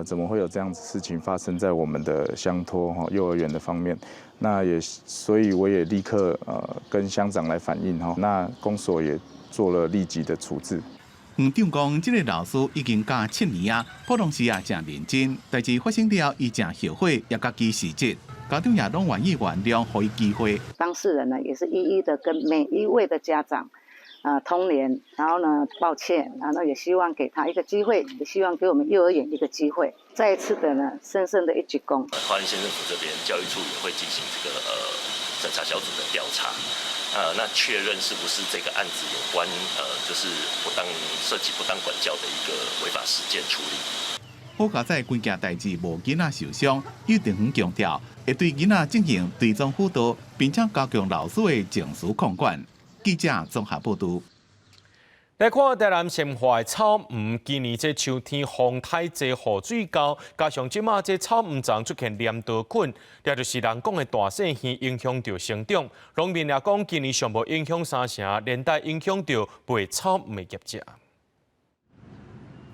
怎麼會有這樣子事情發生在我們的鄉托哈幼兒園的方面？那也，所以我也立刻跟鄉長來反映哈，那公所也做了立即的處置。園長講，這个老師已經教7年啊，普通時也誠認真，代誌發生了，伊誠後悔，也家己辭職，家長也攏願意原諒，予伊機會。當事人呢，也是一一的跟每一位的家長啊通聯，然後呢抱歉，然後也希望給他一個機會，也希望給我們幼兒園一個機會，再一次的呢，深深的一鞠躬。花蓮縣政府這邊教育處也會進行這個審查小組的調查。那確認是不是這個案子有關，就是不當涉及不當管教的一個違法事件處理。好佳哉規件代誌無囡仔受傷，幼稚園強調會對囡仔進行追蹤輔導，並且加強老師的情緒控管。記者綜合報道。來看台南善化的草悟，今年這秋天風太濟，雨水厚，加上這馬這草悟叢出現鐮刀菌，也就是人講的大細耳，影響著成長。農民也講，今年上無影響三成，連帶影響著賣草悟的業者。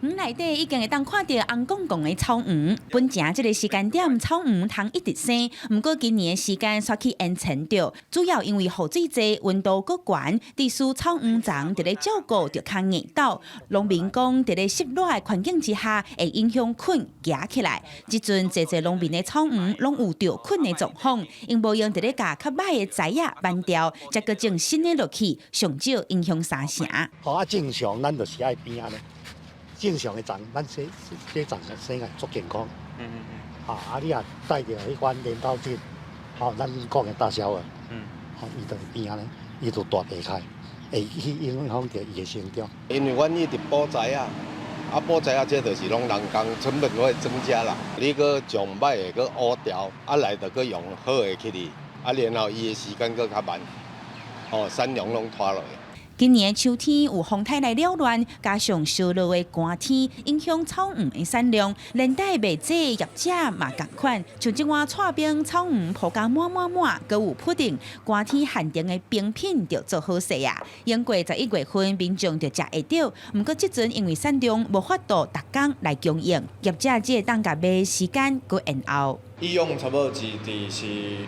園內底已經會當看著紅絳絳的草悟。本前這个時間點，草悟通一直生，毋過今年的時間煞去延遲著，主要因為雨水濟，溫度閣懸，致使草悟叢佇咧照顧著較硬鬥。農民講，佇咧濕熱的環境之下，會影響菌行起來。這陣濟濟農民的草悟攏有著菌的狀況，𪜶無閒佇咧共較䆀的栽仔挽掉，才閣種新的落去，上少影響三成。好啊，正常咱就是愛變按呢。正常的叢，咱這這叢生來足健康。啊，你若帶著彼款鐮刀菌，吼，咱講的大小耳，吼，伊就會變按呢，伊就大白開，會去影響著伊的成長。因為阮一直補栽仔，啊補栽仔，這就是攏人工成本會增加啦。你閣將䆀的閣挖掉，啊來就閣用好的去哩，啊然後伊的時間閣較慢，哦，產量攏拖落去。今年秋天有風颱來擾亂，加上燒熱的寒天，影響草悟的產量，連帶賣這業者嘛仝款。像這碗剉冰草悟鋪甲滿滿滿，閣有布丁，寒天限定的冰品就做好勢啊！經過11月份，民眾就食會著，毋過這陣因為產量無法度逐工來供應，業者只會當共賣時間閣延後。以往差不多是佇是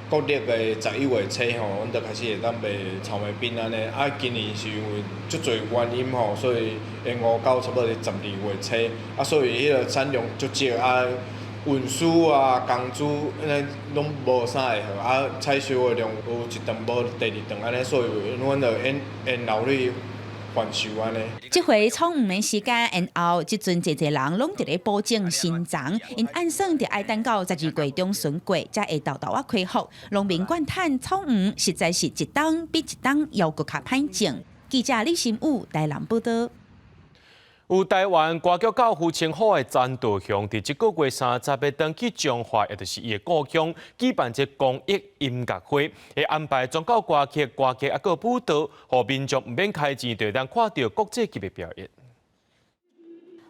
國曆的11月初吼，阮就開始會當賣草莓冰按呢。啊，今年是因為足濟原因吼，所以延誤到差不多12月初。啊，所以彼个產量足少啊，運輸啊、工資按呢攏無啥會好，啊，採收的量有一頓無第二頓按呢，所以阮就延延後去販售按呢。這回草悟的時間延後，這陣濟濟人攏佇咧補種新叢，𪜶按算著愛等到12月中旬過，才會沓沓仔恢復。農民怨嘆草悟實在是一冬比一冬猶閣較歹種。記者李新武台南報道。有台灣歌劇教父稱號的詹道雄，佇這个月30欲轉去彰化，也就是伊的故鄉，舉辦這公益音樂會，會安排宗教歌曲、歌劇啊，閣舞蹈，予民眾毋免開錢，就會當看著國際級的表演。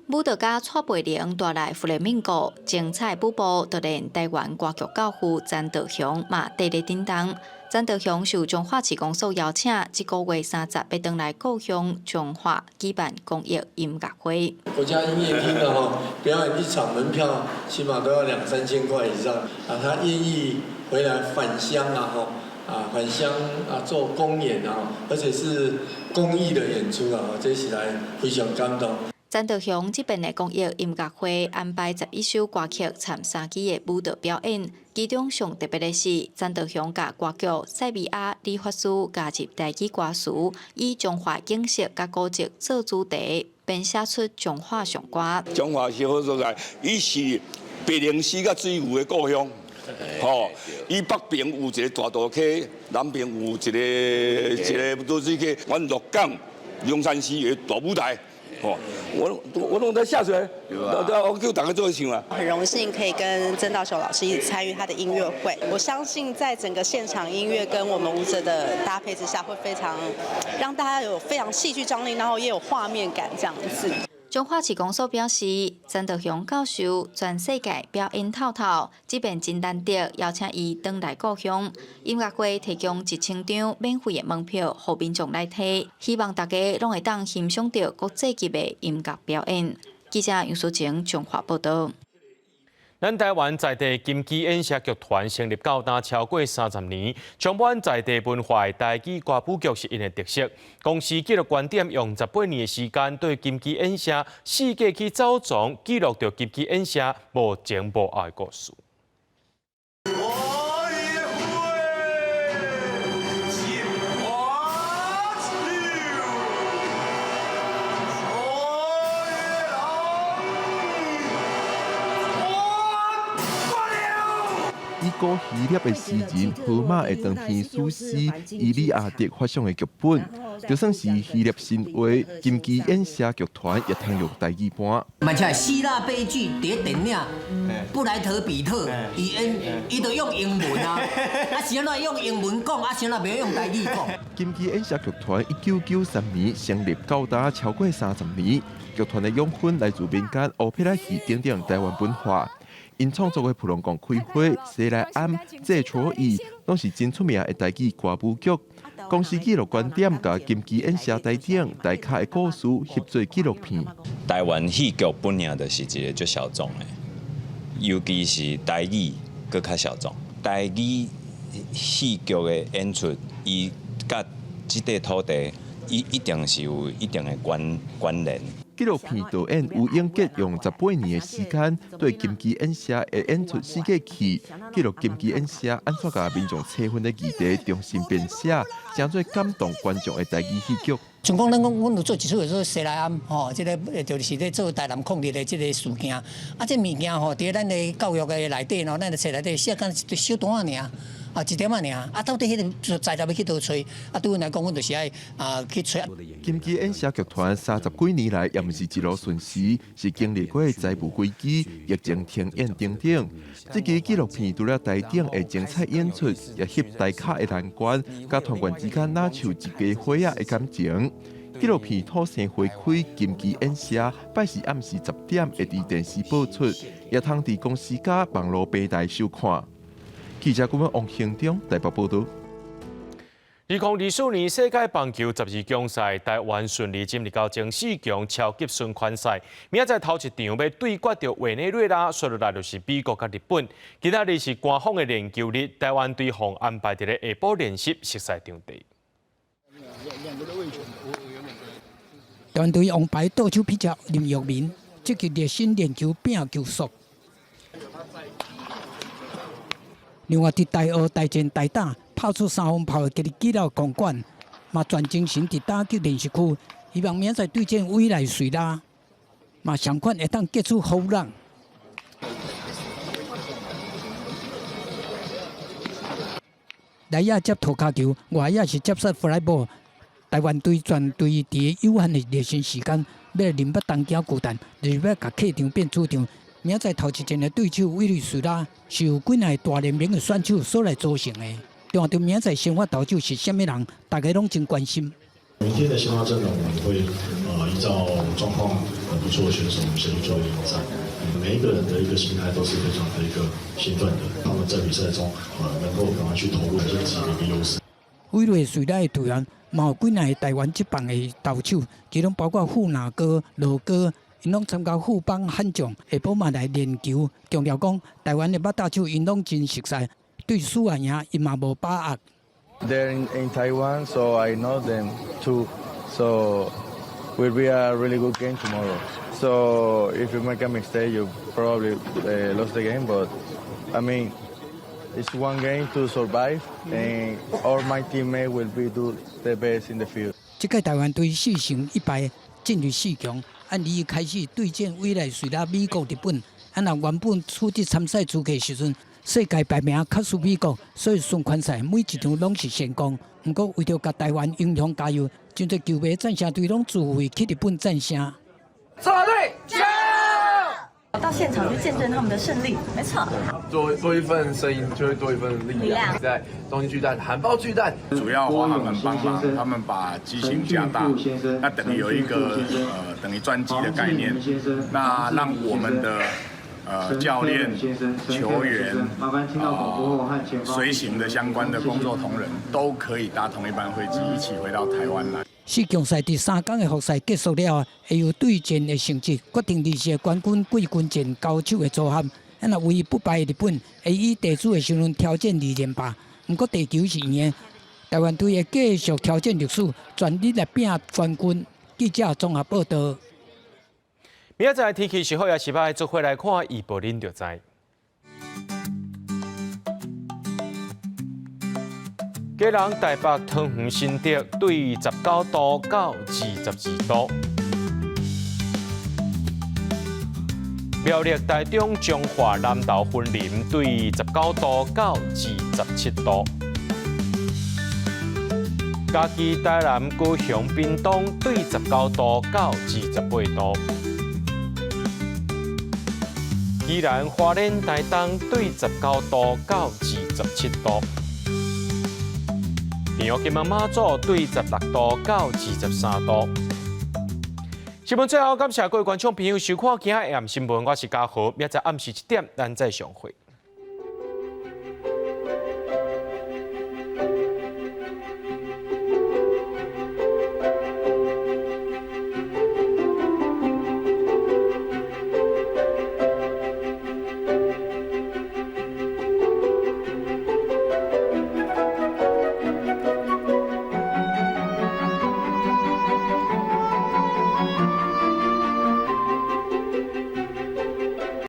舞蹈家蔡培玲帶來弗雷明哥精彩舞步，就連台灣歌劇教父詹道雄嘛佇咧頂檔。曾德雄受彰化市公所邀請，這個月30欲轉來故鄉彰化舉辦公益音樂會。國家音樂廳的吼表演一場門票起碼都要兩三千塊以上啊，他願意回來返鄉啊吼啊返鄉啊做公演啊，而且是公益的演出啊，這實在非常感動。曾德雄這遍的公益音樂會安排11首歌曲摻三支的舞蹈表演，其中上特別的是，曾德雄共歌劇《賽維亞理髮師》加入台語歌詞，以彰化景色佮古蹟做主題，編寫出彰化頌歌。彰化是好所在，伊是白靈絲佮水牛的故鄉。吼，伊北邊有一個大肚溪，南邊有一個濁水溪，阮鹿港龍山寺的大舞台。哦，我攏在下水，我叫大家做唱啊。很榮幸可以跟曾道雄老師一起參與他的音樂會，我相信在整個現場音樂跟我們舞者的搭配之下，會非常讓大家有非常戲劇張力，然後也有畫面感這樣子。彰化市公所表示，曾德雄教授全世界表演透透，這遍真難得邀請伊轉來故鄉。音樂會提供1000張免費的門票，予民眾來提，希望大家攏會當欣賞著國際級的音樂表演。記者楊淑晴彰化報道。咱台灣在地金枝演社劇團成立到今超過30年，充滿在地文化的台語歌舞劇是𪜶的特色。公視紀錄觀點用18年的時間，對金枝演社四界去走訪，記錄著金枝演社無前無後的故事。以古希臘的詩人荷馬的長篇史詩《伊利亞德》發想的劇本，就算是希臘神話金枝演社劇團也通用台語搬。嘛是希臘悲劇佇電影，布萊德彼特，伊演伊就用英文啊，啊是按怎用英文講，啊是按怎袂用台語講。金枝演社劇團1993年成立，到今超過30年，劇團的養分來自民間烏皮拉戲等等台灣文化。𪜶創作的《普龍宮開花》、《西來庵》、《這撮椅》，攏是真出名的台語歌舞劇。公視紀錄觀點共金枝演社台頂台跤的故事翕做紀錄片。台灣戲劇本來就是一個足小眾的，尤其是台語閣較小眾。台語戲劇的演出，伊佮這塊土地，伊一定是有一定的關聯。紀錄片導演吳英傑用18年的時間，對金枝演社的演出四界去，記錄金枝演社按怎共民眾齊分的議題重新編寫，成做感動觀眾的台語戲劇。像講，咱講，阮有做一齣叫做《西來庵》吼，這个就是咧做台南抗日的這个事件。啊，這物件吼，佇咱的教育的內底吼，咱的冊內底寫敢一小段仔爾，啊，一點仔爾。啊，到底彼个材料欲去佗揣？啊，對阮來講，阮就是愛啊去揣。金枝演社劇團30幾年來，也毋是一路順時，是經歷過財務危機、疫情停演等等。這支紀錄片除了台頂的精彩演出，也翕台跤的難關，佮團員之間若像一家伙仔的感情。紀錄片《土生花開》金枝演社，拜四暗時10點會佇電視播出，也通佇公視佮網路平台收看。記者顧問王興中台北報導。2024年世界棒球12強賽，台灣順利進入到前四強超級循環賽。明仔載頭一場欲對決著委內瑞拉，紲落來就是美國佮日本。今仔日是官方的練球日，台灣隊予安排佇咧下晡練習熟悉場地。台灣隊王牌投手pitcher林育民積極熱身練球拼球速。另外，佇大學大戰大打拍出三轟炮的吉利吉老公館，嘛全精神佇打擊練習區，希望明仔載對戰委內瑞拉，嘛相款會當結出好浪。內野接塗跤球，外野是接殺 fly ball。台灣隊全隊佇有限的熱身時間，欲來認捌東京巨蛋，就是欲共客場變主場。明仔載頭一戰的對手委內瑞拉，是由幾若个大聯盟的選手所來組成的。重要明仔載先發投手是啥物人，大家攏真關心。明天的先發陣容，我們會依照狀況很不錯的選手，我們先去做應戰。每一個人的一個心態都是非常的一個興奮的，他們在比賽中能夠趕快去投入，展現自己的一個優勢。委內瑞拉的隊員嘛有幾若个台灣職棒的投手，其中包括富拿哥、羅哥，𪜶攏參加富邦悍將，下晡嘛來練球。強調講，台灣的捌打手𪜶攏真熟似，對輸啊贏，𪜶嘛無把握。 They're in Taiwan, so I know them too. So will be a really good game tomorrow. So if you make a mistake, you probably lost the game. But I mean, it's one game to survive, and all my teammates will be do the best in the field. 這屆台灣隊4勝1敗進入四強，按理開始對戰委內瑞拉、美國、日本。啊，若原本取得參賽資格時陣，世界排名較輸美國，所以循環賽每一場攏是先攻。毋過為著共台灣英雄加油，真濟球迷贊聲隊攏自費去日本贊聲。中華隊加油！到現場去見證他們的勝利，沒錯。多多一份聲音，就會多一份力量。在東京巨蛋喊爆巨蛋，主要華航很幫忙，他們把機型加大，那等於有一個等於專機的概念，那讓我們的教練、球員、隨行的相關的工作同仁都可以搭同一班飛機一起回到台灣來。四強賽佇三工的複賽結束了後，會由對戰的成績決定二四冠軍季軍戰交手的組合。啊，若唯一不敗的日本會以地主的身份挑戰二連霸，毋過地球是圓的，台灣隊會繼續挑戰歷史，全力來拼冠軍。記者綜合報道。明仔載天氣是好抑是䆀，做伙來看預報，恁就知。基隆、台北、桃園、新竹對19度到22度；苗栗、台中、彰化、南投、雲林對19度到27度；嘉義、台南、高雄、屏東對19度到28度；宜蘭、花蓮、台東對19度到27度。平陽、金門、馬祖對16度到23度。新聞最後，感謝各位觀眾朋友收看今仔下暗新聞，我是嘉豪，明仔載暗時7點，咱再相會。